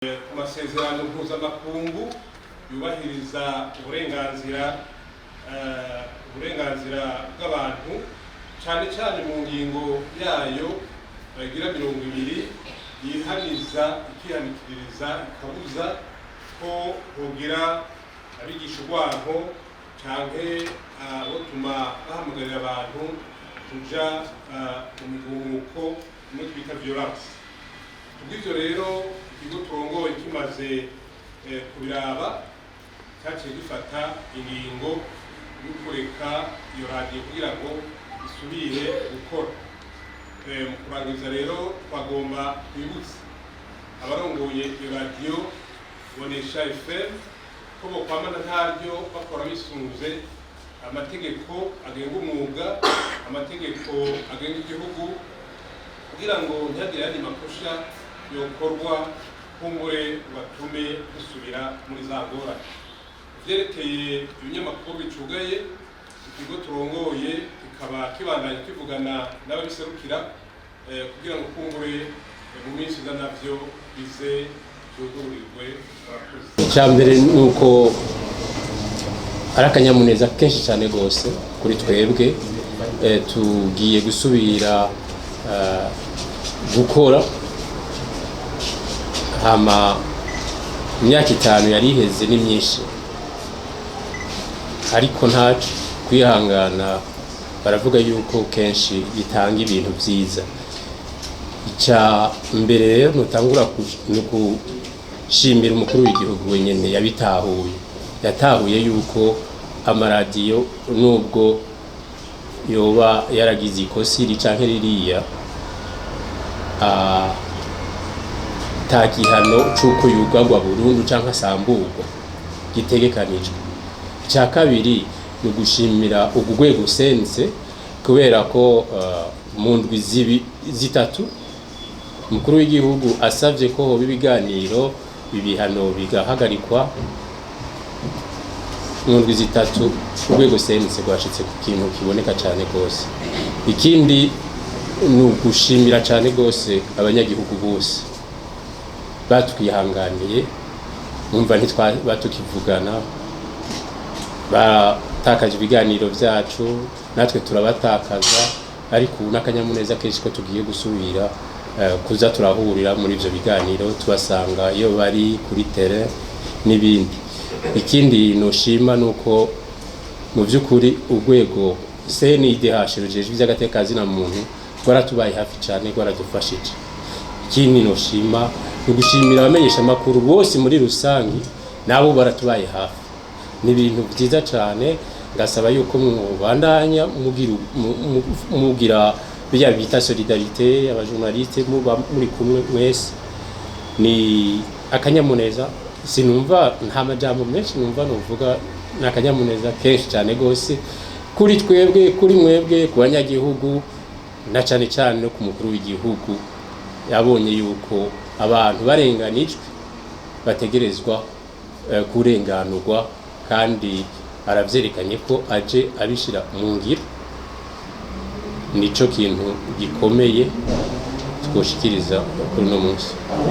Ku masezerano mpuzamakungu yubahiriza uburenganzira bw'abantu, cyane cyane mu ngingo yayo bagira 20 yihaniza, ikihanikiririza, ikabuza ko hogira abigisha urwanko canke botuma bahamagarira abantu kuja mu migumuko, imwe twita violence. Kubw'ivyo rero, ikigo turongoye kimaze kubiraba, cyaciye gifata ingingo yo kureka iyo radiyo kugira ngo isubire gukora. Mu kurangiza rero, twagomba twibutse abarongoye iyo radiyo Bonesha FM ko bokwamana ntaryo bakora bisunze amategeko agenga umwuga, amategeko agenga igihugu, kugira ngo ntihagire ayandi makosha yokorwa kumbure batume dusubira muri za ngorane. Ivyerekeye ibinyamakuru bicugaye, ikigo turongoye kikaba kibandanya kivugana n'ababiserukira kugira ngo kumbure mu minsi iza navyo bize vyugururirwe. Abakozi. Icya mbere ni uko ari akanyamuneza kenshi cyane rwose kuri twebwe. Tugiye gusubira gukora hama imyaka 5 yari iheze ni myinshi, ariko ntaco kwihangana. Baravuga yuko kenshi bitanga ibintu vyiza. Icya mbere rero nutangura ni ukushimira umukuru w'igihugu wenyene yabitahuye, yatahuye yuko amaradiyo, nubwo yoba yaragize ikosi iri canke ririya, ata gihano c'uko yugarwa burundu canke asamburwa gitegekanijwe. Icya kabiri ni ugushimira urwo rwego CNC, kubera ko mu ndwi 3 umukuru w'igihugu asavye ko hoba ibiganiro, ibihano bigahagarikwa, mu ndwi 3 urwego CNC rwashitse ku kintu kiboneka cyane rwose. Ikindi ni ugushimira cyane rwose abanyagihugu bose batwihanganiye. Mwumva ntitwaba tukivugana, batakaje ibiganiro byacu, natwe turabatakaza, ariko ubu n'akanyamuneza kenshi ko tugiye gusubira kuza turahurira muri ivyo biganiro, tubasanga iyo bari kuri terrain n'ibindi. Ikindi noshima nuko mu by'ukuri urwego CNIDH rujejwe ivy'agateka na muntu rwaratubaye hafi cyane, rwaradufashije. Ikindi noshima ni ugushimira abamenyesha amakuru bose muri rusangi, nabo baratubaye hafi. Ni ibintu byiza cyane. Ngasaba yuko mubandanya mugira bijya bita solidarité, abajournaliste muba muri kumwe mwese. Ni akanyamuneza, sinumva nta majambo menshi numva nuvuga. Ni akanyamuneza kenshi cyane gose kuri twebwe, kuri mwebwe, ku banyagihugu, na cyane cyane no ku mukuru w'igihugu yabonye yuko abantu barenganijwe bategerezwa kurenganurwa, kandi aravyerekanye ko aje abishira mu ngiro. Nico kintu gikomeye twoshikiriza kuri uno munsi.